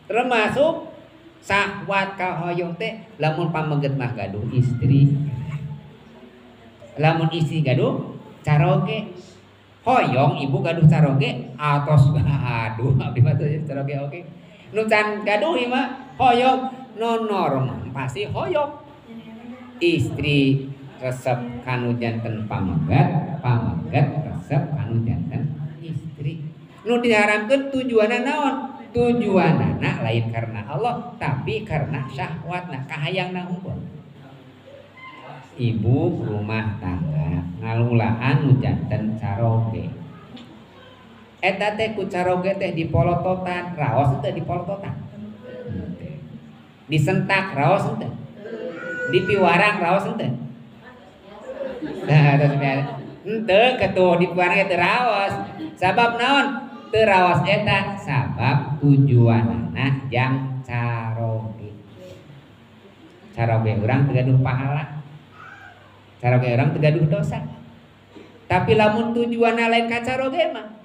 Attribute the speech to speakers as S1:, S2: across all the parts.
S1: Termasuk syahwat kahoyong teh lamun pameget mah gaduh istri. Lamun istri gaduh caroge. Hoyong ibu gaduh caroge atos aduh abdi mah teu caroge oge. Nu can gaduh ieu mah hoyong nonor pasti hoyong. Istri resep kanu janten pameget, pameget resep kanu janten istri. Nu diharamkeun tujuanna naon? Tujuanana lain karena Allah tapi karena syahwatna, kahayangna unggul. Ibu rumah tangga ngalulaan nu janten caroge. Eta teh ku caroge teh dipolototan, raos teh dipolototan. Disentak raos teh. Dipiwarang raos teh. Nah, terus henteu ketuh dipiwarang teh raos. Sabab naon? Teu raos eta sabab tujuanana jang caroge. Caroge urang teu gaduh pahala. Caroge urang teu gaduh dosa. Tapi lamun tujuanna lain ka caroge mah.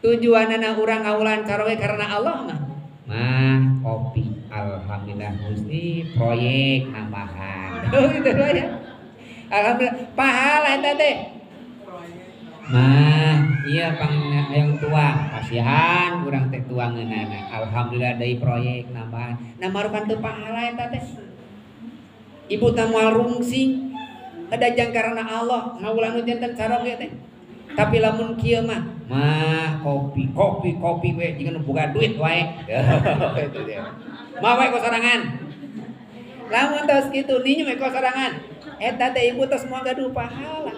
S1: Tujuanana urang ngaulan caroge karena Allah mah. Mah kopi alhamdulillah Gusti proyek nambahan. Gitu ya. Alhamdulillah pahala eta teh. Mah iya pang hayang tuang kasihan urang teh tuangeunana. Alhamdulillah deui proyek nambahan. Nah marukan teu pahala eta teh. Ibu teh moal rungsing ada jang karena Allah ngaulan nu janten caroge teh. Tapi lamun kieu mah mah kopi kopi kopi we jiga nu boga duit wae. Itu dia. Mah we sorangan. Lamun tos kitu ninyu we sorangan. Eta teh ibu tos moal gaduh pahala.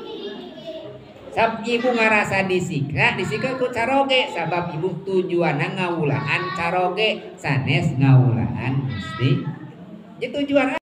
S1: Sab ibu ngarasa disiksa, disiksa ku caroge sabab ibu tujuanna ngawulaan caroge sanes ngawulaan Gusti. Jadi tujuan